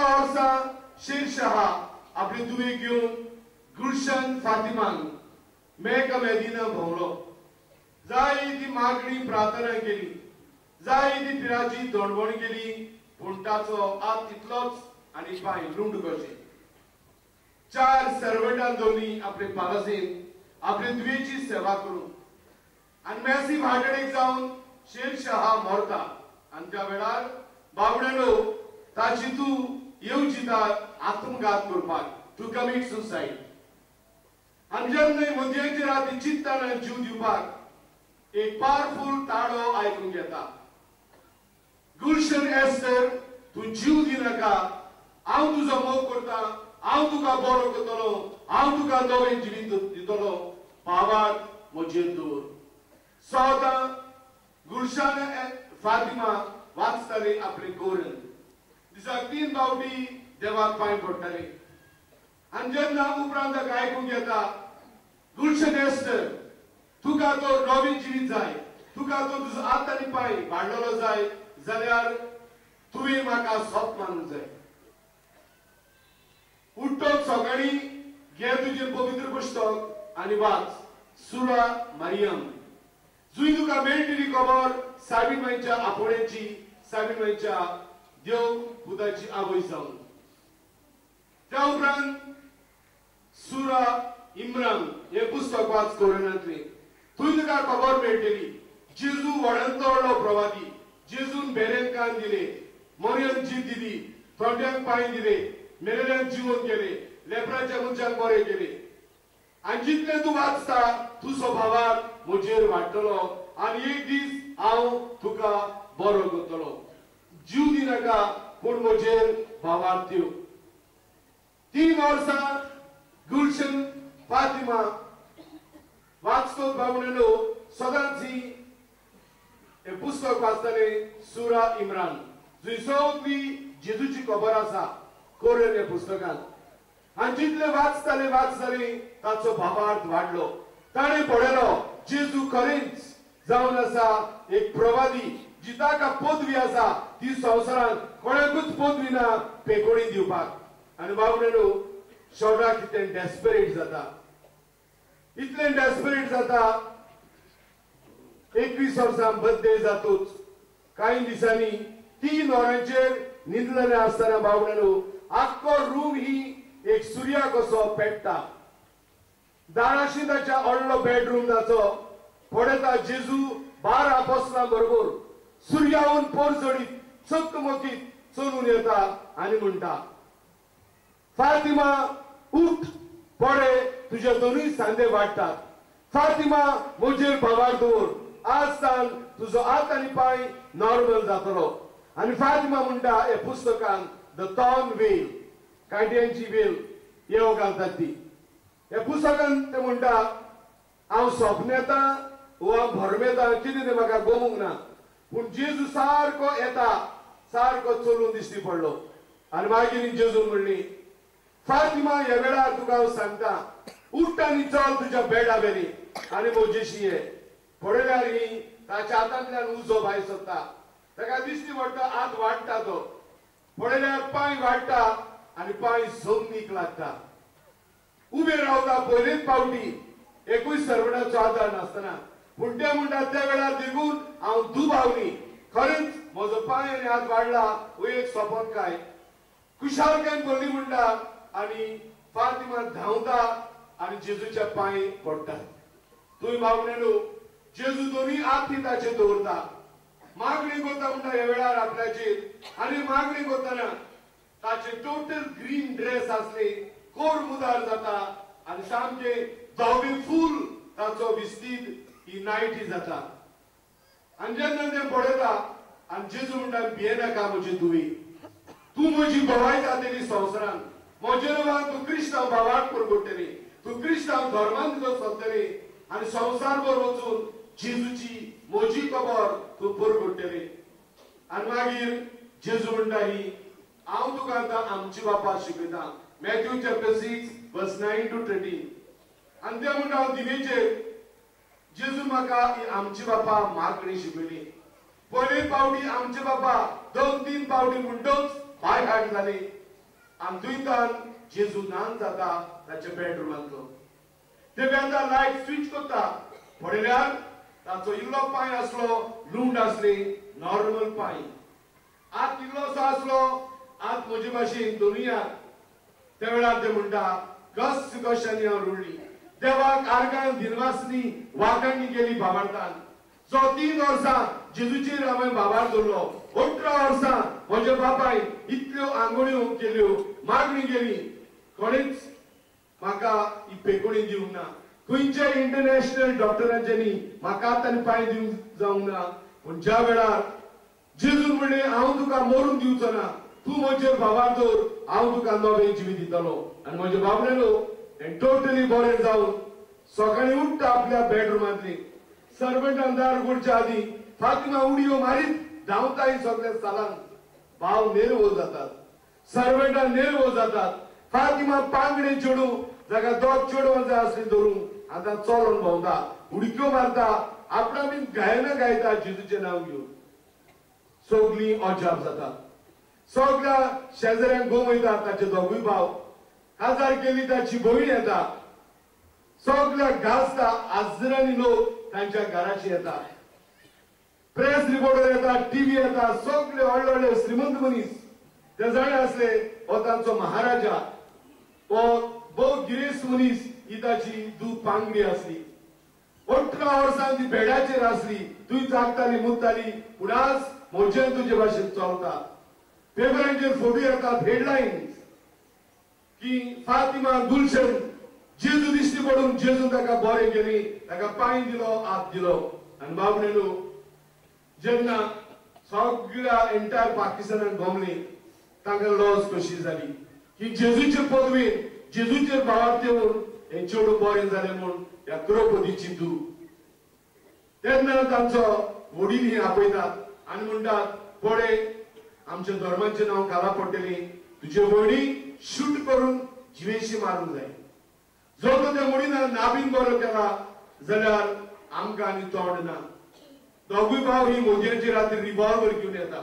वर्सां शेरशहा आपली दुवे घेवन गुलशन फातिमान मेका मेदिना भोंवलो. जाय ती मागणी प्रार्थना केली, जाय ती पिराची दोणवण केली, पूण ताचो हात तितलोच आनी पांय लुंड कशे. 4 सर्वंटां दवरली आपले पालसीन आपले दुवेची सेवा करून. आनी मॅसीव हार्ट अटॅक जावन शेरशहा मरता. आनी त्या वेळार बाबड्यानो ताची तूं येवजिता आत्मघात करपाक, टू कमीट सुसायड. आनी जेन्ना मदयेचे राती चिंतना जीव दिवपाक एक पावरफूल ताळो आयकूंक येता, गुलशन एस्तर तूं जीव दिनाका, हांव तुजो मोग करता, हांव तुका बरो करतलो, हांव तुका नवें जिवीत दितलो, पावात म्हजेर दवर. सदां गुलशन फातिमा वाचताले आपले कोरन, दिसाक 3 फावटी देवाक पांय पडटाले. आनी जेन्ना उपरांत ताका आयकूंक येता, गुलशन एस्तर तुका तो नवें जिवीत जाय, तुका तो तुजो हात आनी पांय वाडलेलो जाय जाल्यार तुवें म्हाका सोप मानूंक जाय. उठ्ठोच सकाळीं घे तुजें पवित्र पुस्तक आनी वाच सुरा मरियम, जुंय तुका मेळटली खबर सायबीण मांयच्या आपोवण्याची, सायबीण मांयच्या देव पुताची आवय जावन. त्या उपरांत सुरा इम्रान हें पुस्तक वाच कोरोनांतलें, थंय तुका खबर मेळटली जेजू व्हडांतलो व्हडलो प्रवादी, जेजून बेऱ्यांक कान दिले, मरियम जीव दिली, थोंड्यांक पांय दिले, मेलेल्यांक जिवन केले, लेपराच्या मनशांक बरे केले. आनी जितलें तूं वाचता तुजो भावाक म्हजेर वाडटलो आनी एक दीस हांव तुका बरो करतलो. जीव दिनाका पूण म्हजेर भावार्थ दिव. 3 वर्सां गुलशन फातिमा वाचतो बाबड्यानो सदांच हें पुस्तक वाचताले सुरा इम्रान, जंय सगळी जेजूची खबर आसा कोरन ह्या पुस्तकांत. आनी जितले वाचताले वाचताले ताचो भावार्थ वाडलो. ताणें पळयलो जेजू खरेंच जावन आसा एक प्रवादी, जी ताका पदवी आसा ती संवसारांत कोणाकूच पदवी ना पेकोणी दिवपाक. आनी बाबड्यानो शेवटाक कितें डेस्परेट जाता, इतलें डेस्परेट जाता 21 वर्सां बर्थडे जातूच कांय दिसांनी 3 वरांचेर न्हिदलेले आसतना बाबड्यानो आख्खो रूम ही एक सुर्या कसो पेट्टा. दाराशी ताच्या व्हडलो बेडरूम ताचो पळयता जेजू 12 आपोस्लां बरोबर सुर्याहून पोरजडीत चकमकीत चलून येता आनी म्हणटा, फातिमा उठ, पळे तुजे दोनूय सांदे वाडटात. फातिमा म्हजेर भावार दवर, आज सावन तुजो हात आनी पांय नॉर्मल जातलो. आनी फातिमा म्हणटा हे पुस्तकान the थॉर्न वेल, कांट्यांची वेल येव घालतात ती, ह्या पुस्तकान ते म्हणटा हांव स्वप्न येता वा भरमेता कितें तें म्हाका गोमूंक ना, पूण जेजू सारको येता, सारको चलून दिश्टी पडलो. आनी मागीर जेजून म्हणली, फातिमा ह्या वेळार तुका हांव सांगता, उठ आनी चल तुज्या बेडा वेली आनी म्हजेशी ये. पळयल्यार ही ताच्या हातांतल्यान उजो भायर सरता, ताका दिश्टी पडटा हात वाडटा, तो पळयल्यार पांय वाडटा आनी पांय जमनीक लागता. उबे रावता पयलेच फावटी एकूय सर्वणाचो आदार नासतना, पूण ते म्हणटा त्या वेळार देखून हांव दुबावली, खरेंच म्हजो पांय आनी हात वाडला हो एक सपन काय. खुशालकायेन भरली म्हणटा आनी फातिमा धांवता आनी जेजूच्या पांय पडटा. तुवें बाबड्यानो जेजू दोनूय हात ताचेर दवरता, मागणी करता म्हणटा ह्या वेळार आपल्याचेर. आनी मागणी करतना ताचे टोटल ग्रीन ड्रेस आसले, कोर मुदार जाता आनी सामके धवे फूल ताचो विस्तीद ही नायटी जाता. आनी जेन्ना तें पळयता आनी जेजू म्हणटा, भियेनाका म्हजी धुवी, तूं म्हजी गवाय जातली संवसारांत, म्हजे नांवान तूं क्रिस्तांव भावाक परगटतली, तूं क्रिस्तांव धर्मान तुजो सोदतली आनी संवसारभर वचून जेजूची म्हजी खबर तूं परगटतली. आनी मागीर जेजू म्हणटा ही हांव तुका आतां आमची बापा शिकयता, Matthew chapter 6 verse 9 to 13. आनी ते म्हणटा हांव दिवेचेर जेजू म्हाका ही आमची बापा मागणी शिकयली. पयले फावटी आमचे बापा 2-3 फावटी म्हणटच बाय हार्ट जाली. आनी थंयतान जेजू नान जाता ताच्या बेडरुमांतलो. ते वेंदा लायट स्विच करता पळयल्यार ताचो इल्लो पांय आसलो, लुंड आसली, नॉर्मल पांय. आत इल्लोसो आसलो, आत म्हजे भाशेन दोनूय हात. त्या वेळार ते म्हणटा कस कशांनी हांव रुळ्ळी देवाक आर्गान दिनवासनी वाखाणी केली बाबार्थान. जो 3 वर्सां जेजूचेर हांवें बाबार दवरलो, 18 वर्सां म्हज्या बापायन इतल्यो आंगोळ्यो केल्यो, मागणी केली, कोणेच म्हाका ही पेकोणी दिवंक ना. खंयच्या इंटरनॅशनल डॉक्टरांच्यांनी म्हाका आनी पांय दिवंक जावंक ना. पूण ज्या वेळार जेजून म्हणलें हांव तुका मरून दिवचो ना, तूं म्हजेर बाबार दवर, हांव तुका नवें जिवीत दितलो. आनी म्हजे बाबडेलो हें टोटली बरें जावन सकाळीं उठ्ठा आपल्या बेडरुमांतली, सर्वंटान दार उगडच्या आदीं फातिमा उडयो मारीत धांवता सगल्या सालान. भाव नेर्वोज जातात, सर्वंटान नेर्वोज जातात. फातिमा पांगडे चेडूं जाका दोग चेडवां जाय आसली धरून आतां चलोन भोंवता, उडक्यो मारता, आपणा बीन गायना गायता जेजूचें नांव घेवन. सगलीं अजाप जातात, सगळ्या शेजाऱ्यांक गोमयतात ताचे दोगूय भाव. काजार केली ताची भयण येता, सगळ्या गाजता, हजारांनी लोक तांच्या घराशी येता. प्रेस रिपोर्टर येता, टीव्ही येता, सगळे व्हडले व्हडले श्रीमंत मनीस ते जाणे आसले हो तांचो महाराजा, हो भोव गिरेस्त मनीस. ही ताची दूद पांगडी आसली, 18 वर्सां ती बेडाचेर आसली, तुय जागताली मुत्ताली, पूण आज म्हजेन तुजे भाशेन चलता. पेपरांचेर फोटो येतात, हेडलायन्स की फातिमा गुलशन जेजू दिश्टी पडून जेजू ताका बरें केली, ताका पांय दिलो, हात दिलो. आनी बाबडेलो जेन्ना सगळ्या एंटायर पाकिस्तानाक गोमली, तांकां लॉस कशी जाली की जेजूचे पदवेन जेजूचेर भावार्थ येवन हें चेडूं बरें जालें म्हूण ह्या द्रौपदीची धूव. तेन्ना तांचो वडील ही आपयतात आनी म्हणटात पळय आमच्या धर्माचें नांव घाला पडटलें, तुजे वडील शूट करून जिवेशी मारूंक जाय. जर तो त्या वडिलान नाबीन बरो केला जाल्यार आमकां आनी तोंड ना. दोगूय भाव ही मोदयांची रात्री रिव्हॉल्वर घेवन येता,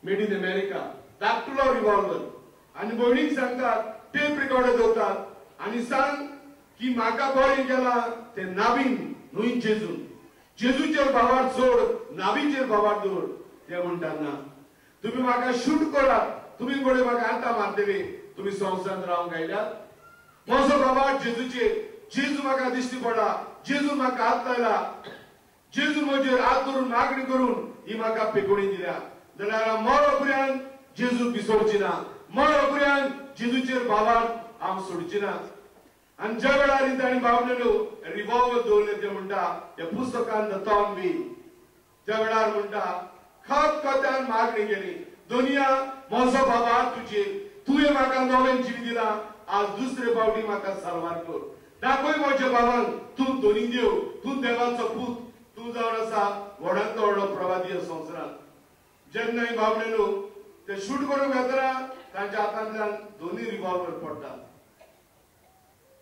मेड इन अमेरिका, धाकटुलो रिव्हॉल्वर. आनी भयणीक सांगतात, टेप रिकॉर्डर दवरतात आनी सांग की म्हाका बरें केला ते नाबीन न्हय जेजून, जेजूचेर भावार सोड, नाबीचेर भावार दवर. ते म्हणटात ना, तुमी म्हाका शूट करात, तुमी गोडे म्हाका आतां मारतले, तुमी संवसारांत रावंक आयल्यात. म्हजो बाबा जेजूचेर, जेजू म्हाका दिश्टी पडला, जेजू म्हाका हात लायला, जेजू म्हजेर हात धरून मागणी करून ही म्हाका पेकोणी दिल्या, जाल्यार मरो पर्यंत जेजू विसरची ना, मरो पर्यंत जेजूचेर बाबार हांव सोडची ना. आनी ज्या वेळार तांणी बाबलेलो रिव्हॉल्वर दवरले ते म्हणटा ह्या पुस्तकान the तोंड बी, त्या वेळार म्हणटा खतखत्यान मागणी केली, दोनिया म्हजो बाबा तुजेर, तुवें म्हाका नवें जीव दिला, आज दुसरे फावटी म्हाका साल्वार कर, दाखय म्हज्या बाबांक तूं दोनी देव, तूं देवाचो पूत, तूं जावन आसा व्हडांतलो व्हडलो प्रवादी संवसारांत. जेन्ना ही बाबलेलो ते शूट करूंक येतना तांच्या हातांतल्यान दोनी रिव्हॉल्वर पडटात,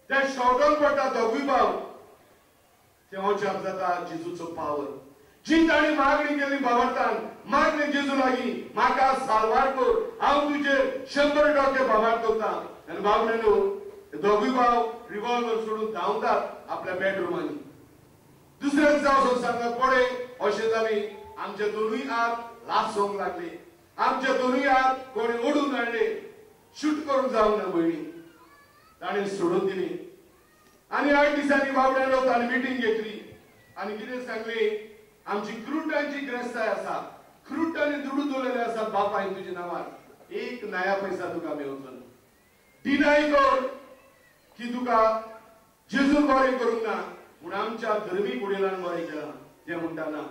ते शॉटोन पडटा दोगूय भाव. ते अजाप जाता जेजूचो पावर. जी ताणी मागणी केली बाबार्थान, मागणी जेजू लागीं म्हाका साल्वार कर, हांव तुजेर 100 टक्के बाबार करता. आनी बाबडेलो दोगूय भाव रिव्हॉल्वर सोडून धांवतात आपल्या बेडरुमांनी. दुसऱ्या दिसा वचून सांगतात पळय अशें जालें, आमचे दोनूय हात लासोवंक लागले, आमचे दोनूय हात कोणी ओडून हाडले, शूट करूंक जावंक ना भयणी, ताणें सोडून दिली. आनी 8 दिसांनी बाबड्यालो ताणें मिटींग घेतली आनी कितें सांगलें, आमची क्रुटांची ग्रस्ताय आसा, क्रुटांनी दुडू दवरलेले आसात बापायन तुज्या नांवार, एक नया पैसा तुका मेळचो ना, डिनाय कर की तुका जेजून बरें करूंक ना, पूण आमच्या धर्मीक वडिलान बरें केलां. ते म्हणटा ना,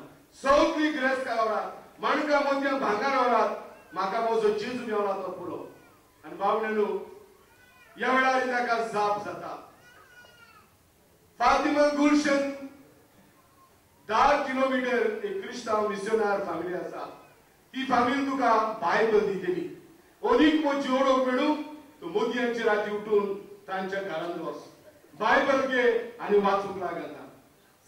सगळी ग्रेस्ताय व्हरात, माणकां मोतयां भांगर व्हरात, म्हाका म्हजो जेजू मेवला तो पुरो. आनी बाबडेलो ह्या वेळार ताका जाप जाता. फातिमा गुलशन 10 किलोमिटर एक क्रिस्तांव मिशनार फॅमिली आसा, ती फॅमिली तुका बायबल दितली, अदीक म्हजी ओडोवंक मेळूं तूं मोदयांची राती उठून तांच्या घरांत वच, बायबल घे आनी वाचूंक लागना,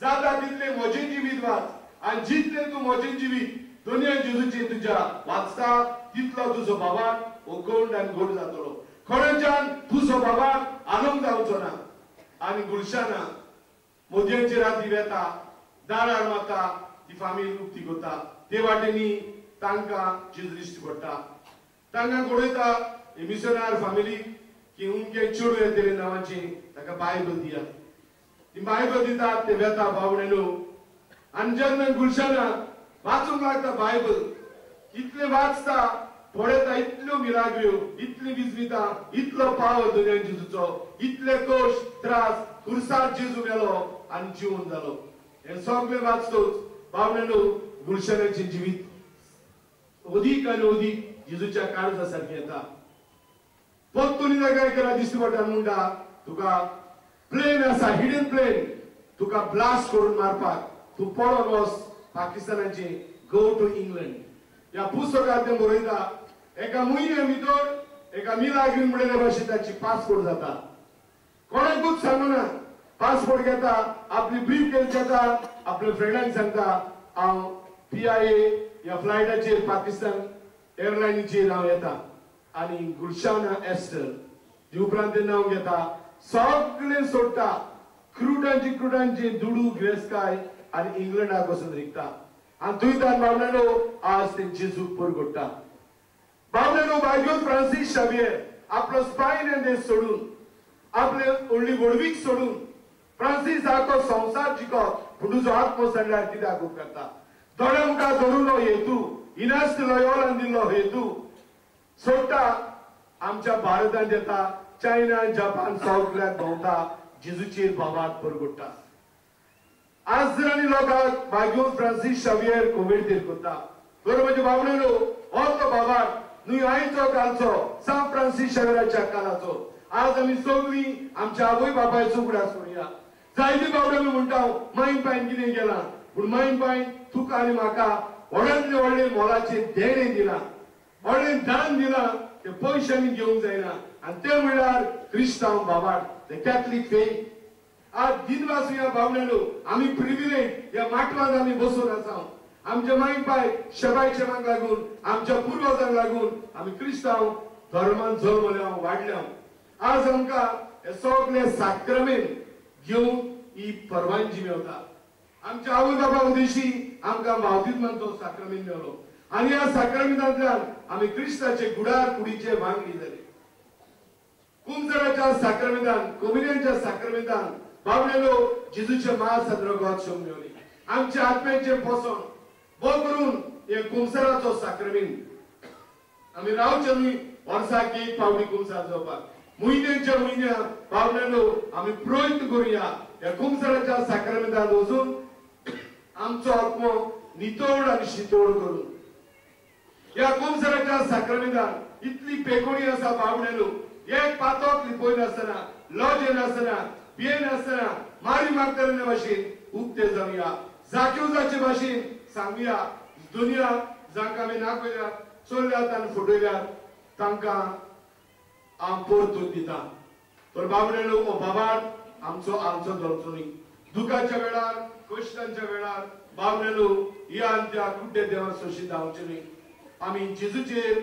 जाता तितलें म्हजें जिवीत वाच, आनी जितलें तूं म्हजें जिवीत दोनय जेजूचें तुज्या वाचता तितलो तुजो बाबा ओकोंड आनी गोड जातलो. खरेंच्यान तुजो बाबा आनंद जावचो ना. आनी गुलशाना मोदयांची राती वेता, दारार मारता, ती फामील उक्ती करता. ते वाटेनी तांकां जेजू दिश्टी पडटा. तांकां घडयता मिशनार फामिलीक की उमके चेडूं येतले नांवाची ताका बायबल दियात. ती बायबल दितात, ते वेता बावणेलो. आनी जेन्ना गुलशाना वाचूंक लागता बायबल, इतलें वाचता पळयता, इतल्यो मिराग्यो, इतली विजमिता, इतलो पावर दुनिया जेजूचो, इतले कोश त्रास, खुर्सार जेजू मेलो आनी जिवन जालो. हें सगळें वाचतोच बावणेलो गुलशनाचें जिवीत अदीक आनी अदीक जेजूच्या काळजा सारकें येता. परतून काय केला दिश्टी पडटा म्हणटा तुका प्लेन आसा, हिडन प्लेन, तुका ब्लास्ट करून मारपाक, तूं पळोवन वच पाकिस्तानाचे, गो टू इंग्लंड. ह्या पुस्तकांत तें बरयता एका म्हयन्या भितर एका मिलाग्रीन म्हणलेले भाशेन ताची पासपोर्ट जाता. कोणाकूच सांगना, पासपोर्ट घेता, आपली ब्रीफ केस घेता, आपल्या फ्रेंडांक सांगता हांव PIA ह्या फ्लायटाचेर पाकिस्तान एअरलायनीचेर हांव येता. आनी गुलशाना एस्टर ती उपरांत तें नांव घेता, सगळें सोडटा, क्रुटांची क्रुटांची दुडू ग्रेसकाय आनी इंग्लंडाक वचून रिगता. आनी थंय तान बाबल्यानो आज ते जेजूक परगडटा. बाबल्यानो बायगो फ्रांसीस शावियर आपलो स्पायन देश सोडून, आपले व्हडली व्हडवीक सोडून फ्रांसीस आखो संवसार जिखप, पूण तुजो आत्मो सांडल्यार कित्याक उपकारता? दोळ्या मुखार धरून हो हेतू, इनास लयोलान दिल्लो हेतू सोडटा, आमच्या भारतांत येता, चायना जपान सगळ्याक भोंवता, जेजूचेर बाबाक परगडटा. आज जर आनी लोकांक बाग्यो फ्रांसीस शावियर कोविडतेर करता. बरोबर म्हणजे बाबडेलो हो तो बाबाक न्हय आयचो कालचो, सांत फ्रांसीस शावियराच्या कालाचो. आज आमी सगळीं आमच्या आवय बापायचो उगडास करुया. जायते बाबडे आमी म्हणटा मायन पायन कितें केलां, पूण मायन पायन तुका आनी म्हाका व्हडांतले व्हडले मोलाचें देणें दिलां, व्हडलें दान दिलां, ते पयशे आमी घेवंक जायना. आनी तें म्हणल्यार क्रिस्तांव बाबाक, the Catholic faith. आज दिनवास ह्या बावड्यानो आमी प्रिविलेज ह्या माटवांत आमी बसून आसा. आमच्या माय पाय शेबाय शेबांक लागून, आमच्या पुर्वजांक लागून आमी क्रिस्तांव धर्मान जल्मल्या वाडल्या. आज आमकां हे सगळे साक्रमेंत घेवन ही परवानगी मेवता. आमच्या आवय बाबा उद्देशी आमकां बावतीत तो साक्रमेंत मेवलो आनी ह्या साक्रमेंतांतल्यान आमी क्रिस्ताचे गुडार कुडीचे वांगडी जाले. कुमसराच्या साक्रमेंतान, कोमिन्यांच्या साक्रमेंतान बाबलेलो जेजूचे मास आनी रगत शोम मेवली. आमच्या आत्म्याचें पोसण बो करून हे कुमसराचो साक्रमेंत आमी रावचे न्हय वर्साक एक पावटी कुमसार जावपाक, म्हयन्याच्या म्हयन्या बाबलेलो आमी प्रयत्न करुया ह्या कुमसराच्या साक्रमेंतान वचून आमचो आत्मो नितळ आनी शितोळ करून. ह्या कुमसराच्या साक्रमेंतान इतली पेकोणी आसा बाबलेलो, एक पातक लिपयनासतना, लज येनासतना, भियेनासतना मारी मागतले भाशेन उक्ते जावया, जाक्युजाचे भाशेन सांगुया दुनिया जांकां आमी नाकयल्यात, चोरल्यात आनी फटयल्यात तांकां हांव परतून दिता. तर बाबडेलो हो बाबार आमचो आमचो धरचो न्ही. दुखाच्या वेळार, कश्टांच्या वेळार बाबडेलो ह्या आनी त्या कुड्डे देवा सोशी धांवचे न्ही. आमी जेजूचेर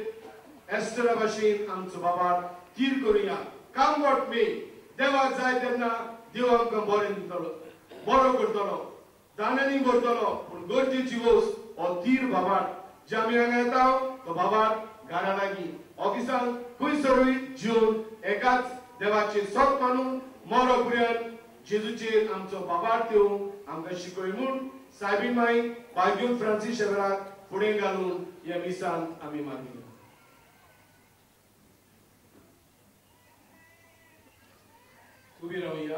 एस्टरा भाशेन आमचो बाबार तीर करुया. काम what may, देवाक जाय तेन्ना देव आमकां बरें दितलो, बरो करतलो, दानांनी भरतलो, पूण गरजेची वस्त हो तीर बाबार. जे आमी हांगा येता तो बाबार घरा लागीं, ऑफिसान, खंयसरूय जेवन एकाच देवाचे सत मानून मरो पर्यंत जेजूचेर आमचो बाबार दिवन आमकां शिकय म्हूण सायबी माई बाग्यून फ्रांसीस शेवराक फुडें घालून ह्या मिसान आमी मागया. उबी रावया.